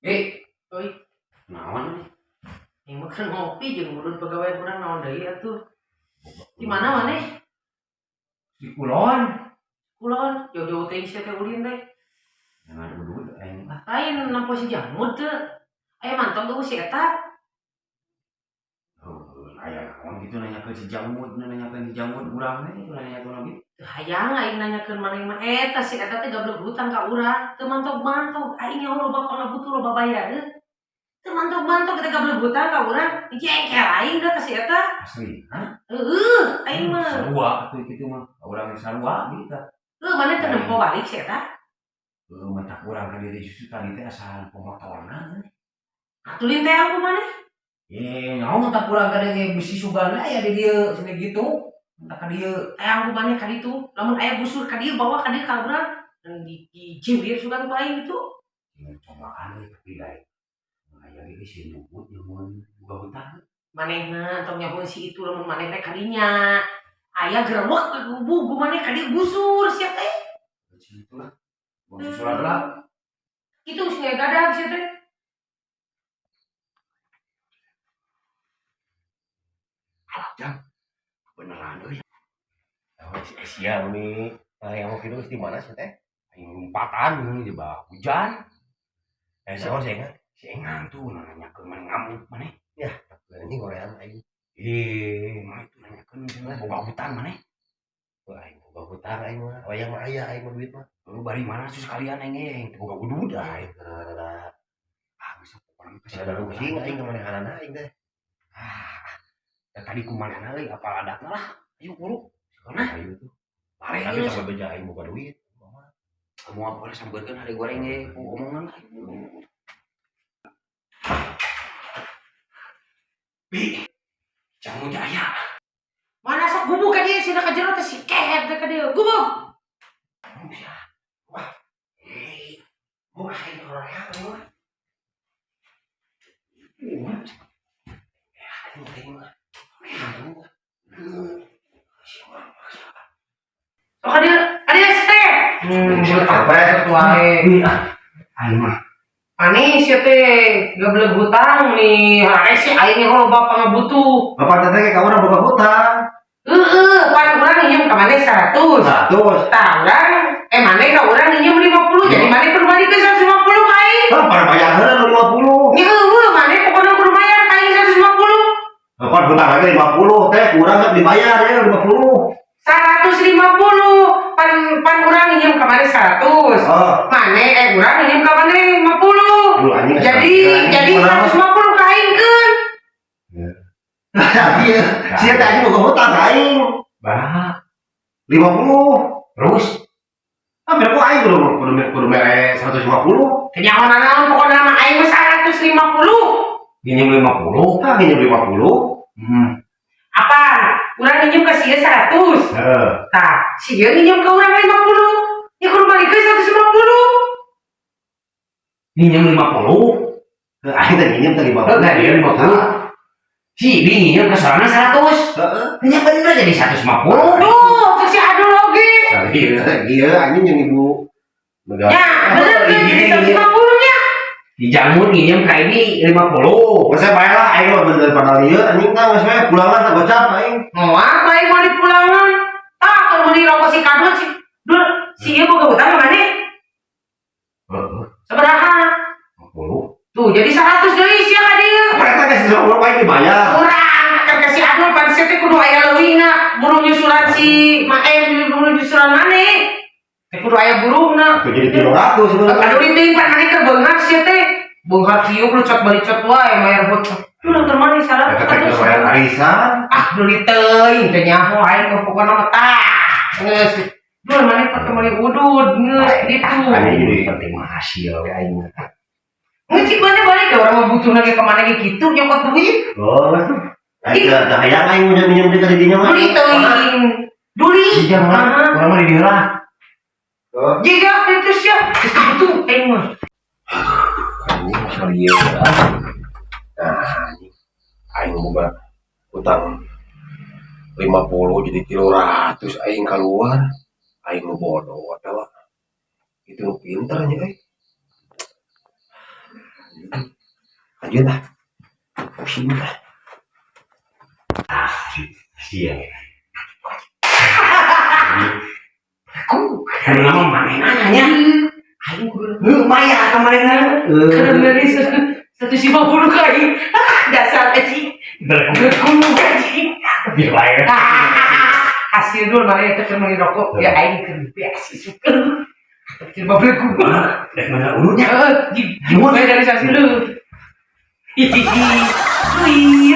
Eh, Oi, naon? Yang makan ngopi jeung urut pegawai urang naon deui atuh. Di mana maneh? Di kulon. Kulon, jauh-jauh teh sia teh ulin teh. Jangan udud aing lah. Lain nampo si Jamud teu. Aya mantong geuh si eta. Heuh, aya naon gitu nanya ke si Jamud, nanya ke si Jamud urang teh nanya ke lagi. Teu hayang aing nanyakeun maneh mah eta si eta teh gablek hutang ka urang. Teu mantog-mantog aing nyaho loba pangabutuh loba bayar heuh. Teu mantog-mantog kita gablek hutang ka urang. Jengkel aing da ka si eta. Asli, hah? Heueuh, aing mah. Sarua atuh kitu mah. Urang ge sarua gitu. Heuh, maneh teu nempo balik si eta. Heuh, mentak urang ka dieu justru tadi teh asa pemotorna. Atulin teh aku maneh. Eh, nyaho mentak urang ka dieu ge bisi sugana aya di dieu cenah gitu. Mentak ka dieu. Hayang ku maneh ka ditu. Lamun aya busur ka dieu bawa ka dieu ka urang. Dan di ciwir sugan ku aing gitu. Ya, cobaan we tapi da aya ge si nubut nyamun boga hutang. Manehna tong nyaho si itu lamun maneh rek ka dinya. Aya gerewek ke gubuk maneh ka dieu gusur sia teh. Situ lah. Buang susulan lah. Kitu geus ngagadang sia teh. Alah, Jang. Beneran euy. Oh, si Asia ini. Nah, yang mau gitu di mana sih teh? Aing lompatan ini di bawah hujan. Eh, siapa sih enggak? Si Engang tuh nanyakeun maneh ngamuk maneh. Ya, ini gorean aing. Eh, mah itu nanyakeun cenah boga hutang maneh. Wah, aing boga hutang aing mah. Wayang mah aya aing mah duit mah. Lu bari mana sih sekalian aing ge aing teh boga udud aing. Rada Ah, geus pokona mah kasih rada pusing aing ka manehanana aing teh. Ah, da tadi kumanehna euy apal adatna lah. Ayo buru. Nah, Ayo tuh. pare Tapi geus. sampai beja aing boga duit. Kamu apa boleh sambeurkeun hari goreng ge ku omongan lah. Bi, jangan jaya. Mana sok gubuk ka dieu cenah ka jero teh si kehet teh ka dieu. Gubuk. Wah. Eh, mau aing gorean aing mah. Ya, aing aing mah. Sok ka dieu, ka dieu si teh. Apa ya wae. Aing mah. Manis ya teh, gablek hutang nih. Hare si aing yang loba pangabutuh. Bapak teteh ka urang boga hutang. Heeh, pan urang nginjem ka maneh 100. 100. Tah urang maneh ka urang nginjem 50, jadi maneh kudu balikeun 150 ka aing. Hah, pada bayar heula 50. Nya heueuh, maneh pokona kudu bayar ka aing 150. Bapak hutang lagi 50 teh kurang kan dibayar ya 50. 150 pan urang nginjem ka maneh 100. Oh. Maneh urang nginjem ka maneh 50. Lu anjing Jadi jadi 150 ka aing keun. Iya, sia teh anjing boga hutang ka aing. Bah, 50. terus Ah, berapa aing kudu mere 150. Teu nyaho nanaon pokona mah aing mah 150. nginjem 50. Tah nginjem 50. Apaan? Urang nginjem ka sia 100. Heeh. Tah, sia nginjem ka urang 50. Nya kudu balikeun 150. Nginjem 50. Heuh, aing teh nginjem teh 50. Heuh, dia 50. Si Ibi nginjem ke sana 100. Heeh. Nya bener jadi 150. Duh, cek si Adul oge. Iya, iya anjing yang ibu. Megah. Ya, bener kan jadi 150 nya. Di Jamur nginjem ka ini 50. Geus bae lah aing mah bener daripada lieu anjing tah geus we pulangan tah gocap aing. Mau apa aing mau dipulangan? Ah, kalau beli rokok si Kadul si Dul, si ieu boga hutang ka maneh? Heeh, Sabaraha? 50. Tuh, jadi 100 deui sia ka dieu. Mereka geus 150 aing dibayar. Kurang, kan ka si Adul pan sia teh kudu aya leuwihna. Buru nyusulan si Maem, buru nyusulan maneh. Teh kudu aya buruhna. Tuh jadi 300 sebenarnya. Aduh ini pan maneh keur beunghar sia teh. Beunghar kieu lucot balicot wae mayar hutang. Duh, keur maneh 100. Eta teh keur bayar arisan. Ah, beli teuing teh nyaho aing mah pokona mah tah. Geus. Duh, maneh pake meuli udud geus gitu. Anjing jadi Penting mah hasil we aing. Geus cik maneh balik da urang mah butuh lagi ka maneh ge kitu nyokot duit. Oh, tuh. Aing teh hayang aing minjem-minjem deui ka didinya mah. Beli teuing. Duli. Iya, mah. Urang mah di dieu lah. Oh. Jiga itu sia, geus butuh aing mah. Anjing masalah ieu ah. Nah, anjing. Aing boga hutang 50 jadi 300 aing keluar. Aing nu bodoh atawa. Itu nu pinter nya euy. Lanjut lah. Pusing lah. Sia. Aku karena nama manehna nya. Aing kudu Heuh, maya ka manehna. karena dari 150 kali. Ah, dasar anjing. Berkumu anjing. Biar bae. Hasil dulu mana itu keur meuli rokok ya aing keur biasa suka. Keur berkumu. Rek mana urutnya? Heeh, di mulai dari sasi dulu. Hihihi. Wih.